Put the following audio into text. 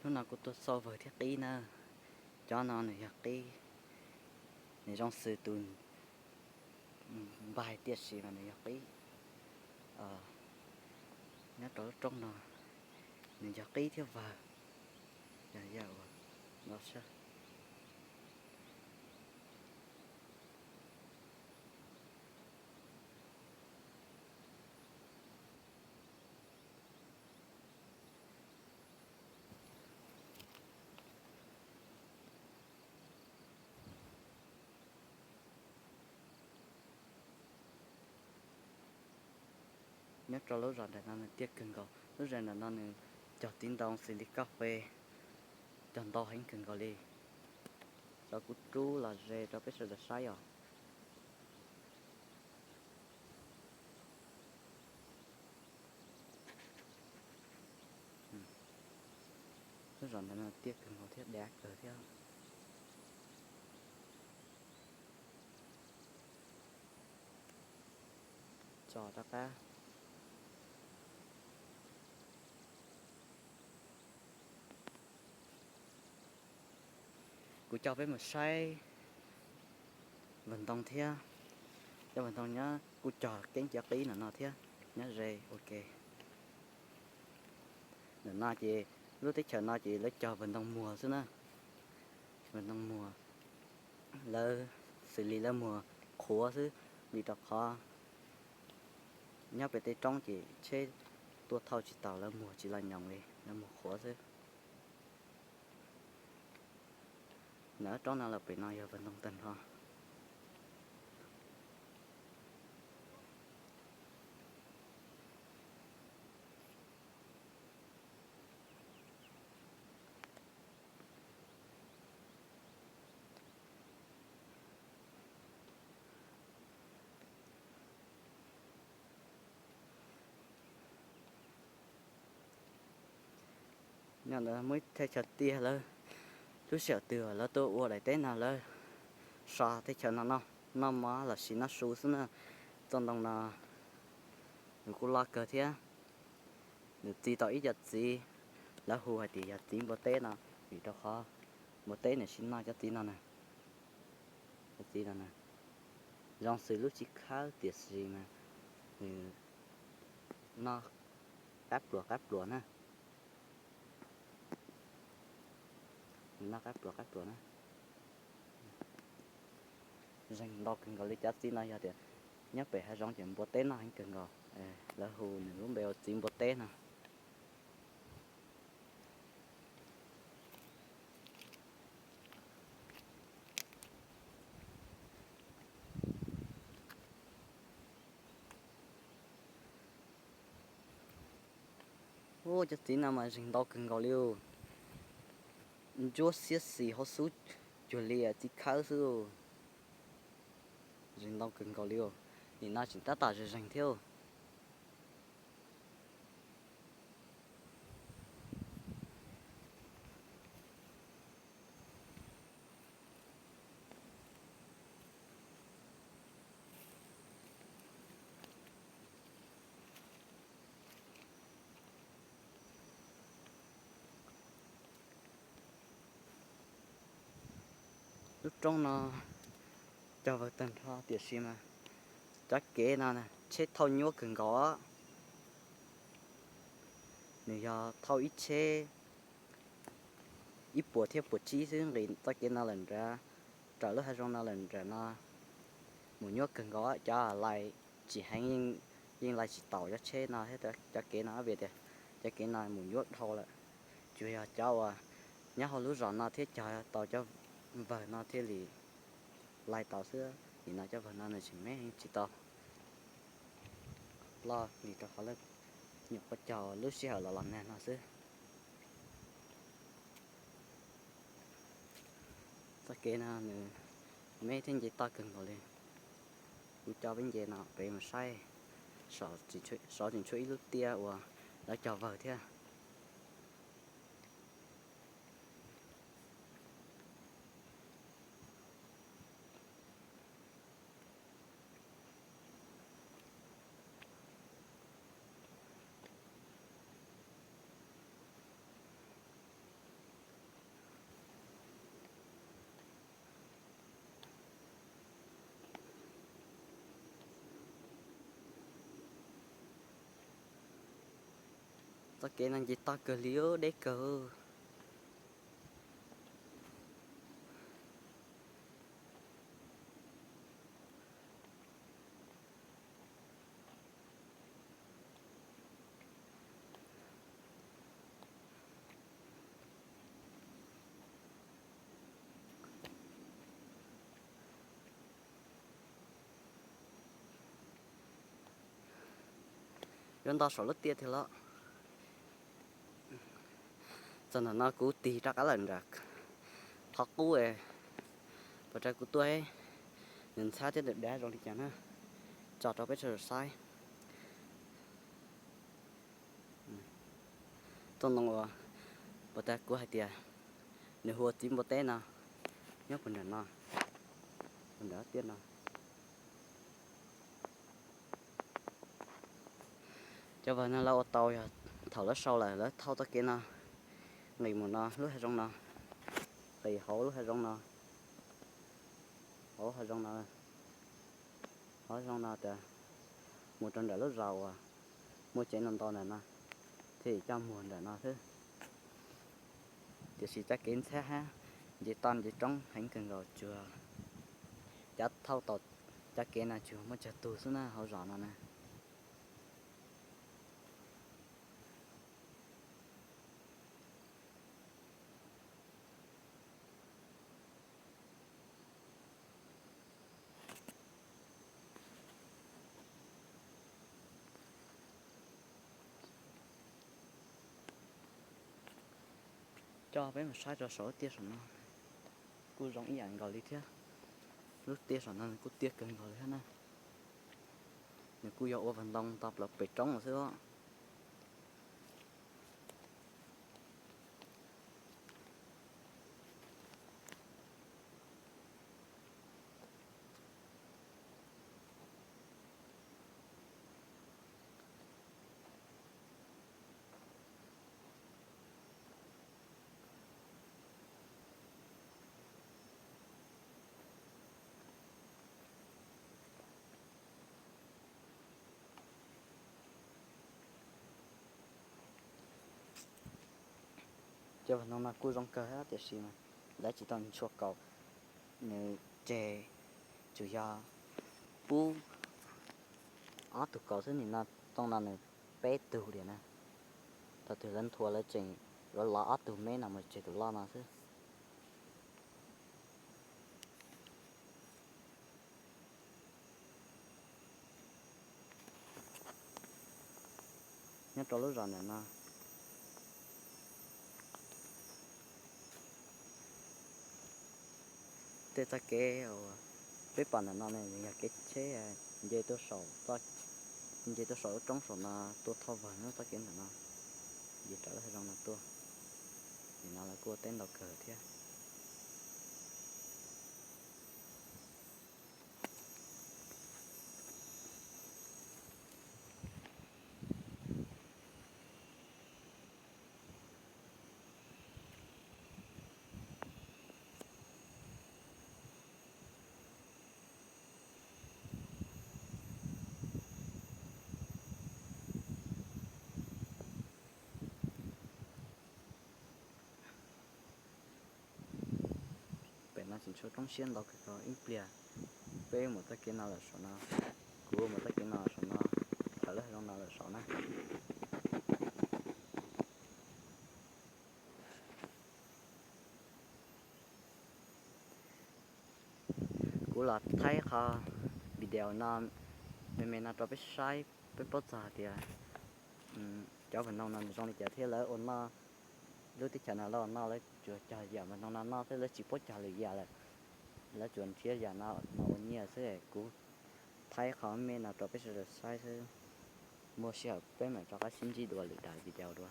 Hnub no kuv tuaj xauj vawg thiab qib na. Cov no nws yog qib, nws zoo xws tus npaig tiam sis mas nws yog qib. Nyob rau lub roob no nws yog qib thiab vawg. Yog yam uas no sab. Nyob rau lub zos ntawm no nws tiaj kawg nkaus. Lub zos ntawm no nws cog txiv ntoo xws li kaj fes, cog ntau heev kawg nkaus li. Rau kuv rub los ze rau peb sawv daws saib os. Lub zos ntawm no tiaj kawg nkaus thiab dav kawg thiab. Tso rov qab. Kuv coj peb mus saib vawg ntoo thiab. Cov vawg ntoo nyob kuj cog keeb cov qib no no thiab, nyob ze ua ke. Ntawm no ces lub teb chaws no ces lawv cog vawg ntoo muag xwb na. Vawg ntoo muag, lawv xws li lawv muag qhuav xwb, vim rau qhov nyob pem tej roob ces tsheb tuaj thauj tsis tau, lawv muag tsis los nyoos li, lawv muag qhuav xwb. Ntawm roob no los pem no yog vawg ntoo tag nrho. Nyob ntawd muaj ib thaj chaw tiaj lawm, lub sij hawm twg lawv tuaj ua daim teb no lawv so thaj chaw no noj, noj mov los sis noj su xwb na. Txoj ntoo no nws kuj loj kawg thiab. Nws txi tau ib co txiv, lawv hu hais tias yog txiv npua teb no, vim rau qhov npua teb nws sim noj cov txiv no na. Cov txiv no na zoo xws lub txiv khawb tiam sis mas nws noj qab pluas qab pluas na. Nws noj qab pluas qab pluas na. Zeeg ntau kawg nkaus li. Cov txiv no yog tias nyob pem hav zoov ces npua teb noj heev kawg nkaus, lawv hu nws lub npe ua txiv npua teb no. Ua cov txiv no mas zeeg ntau kawg nkaus li. Ntsuab xiab xis hauv xub cuag li txiv khawb xwb. Zeeg ntau kawg nkaus li. Nim no tseem tab tom zeeg zeeg thiab. Lub roob no cog vawg tag nrho tiam sis mas cov kev no tsheb thauj nyuaj kawg nkaus. Nws yog thauj ib tsheb ib puas thiab puas tsib xwb nqis txoj kev no lawm nrad, raws lub hav zoov no lawm nram no mus nyuaj kawg nkaus. Cov lais tsis heev yeej lais tsis taus cov tsheb no thiab cov kev no vim tias cov kev no mus nyuaj dhau lawm. Tsuas yog cov uas nyob hauv lub zos no thiab cog tau cov vawg no thiaj li lais tau xwb. Nim no cov vawg no nws tseem me heev tsis tau loj li rau qhov lawv nyuam qhuav cog lub sij hawm los los nag no xwb. Txoj kev no nws me thiab nce toj kawg nkaus li. Kuv coj peb nce no pem mus saib, sov tseem tshuav ib lub tiaj uas lawv cog vawg thiab. Txoj kev no nce toj kawg li, deb kawg. Yuav nto saum lub tiaj tiag los. Txog ntawm no kuv tig rov qab lawm nram qhov qub, puas raws kuv tuaj, nws ntxhab thiab dav dav zoo li cas na, tso rau peb sawv daws saib. Txoj ntoo uas puas tas kuv hais tias nws hu ua txiv npua teb no, nyob puag nram no, puag nram tiaj no. Cov vawg no lawv ua tau yog thaum lawv sau lawm lawv thauj txoj kev no nqis mus no lub hav zoov no, nqis hauv lub hav zoov no, hauv hav zoov no, hauv zoov no tas mus rau nram lub zos uas muaj tsev ntau ntau ntawm no, thiaj coj muag nram no xwb. Tiam sis txoj kev ntxhab hab, nce toj nce roob heev kawg nkaus, tsuas cov thauj tau cov kev no tsuas muaj tsawg tug xwb na hauv zos no na. Coj peb mus saib rau saum lub tiaj saum no, kuj zoo ib yam nkaus li thiab. Lub tiaj saum no nws kuj tiaj kawg nkaus li thiab na. Nws kuj yog ua vag ntoo tau plaws pem roob lawm xwb os. Cov vag ntoo no kuj zoo kawg tiam sis mas lawv tsis tau ntshua kaus, nws tseg tsuas yog pub ob tug kaus xwb, nim no tooj no nws peb tug li na. Thaum twg lawv nthua lawv tseem lov lov ob tug me no mus tseg tus loj no xwb. Nyob rau lub zos ntawm no, tej txoj kev uas peb pom ntawm no ne yog kev tsheb nce tuaj saum, nce tuaj saum lub roob saum no tuaj thauj vawg nyob txoj kev ntawm no, nce raws lub hav zoov no tuaj. Nim no lawv kuj ua teb ntau kawg thiab. Pem no tseem tshuav roob siab ntau kawg, ib pliag peb mus txoj kev no lawm saum no, kuv mus txoj kev no saum no, raws lub hav zoov no lawm saum na. Kuv los thaij qhov video no me me no rau peb saib, peb paub txog tias cov vag ntoo no nws zoo li cas thiab lawv ua noj, lub teb chaws no lawv ua noj lawv tsuas cog yam vag ntoo no noj xwb, lawv tsis paub cog lwm yam lawm, lawv tsuas nrhiav yam no ua nyiaj xwb. Kuv thaij qhov me no rau peb sawv daws saib xwb, muaj sij hawm peb mam rov qab sib ntsib dua lwm daim video dua.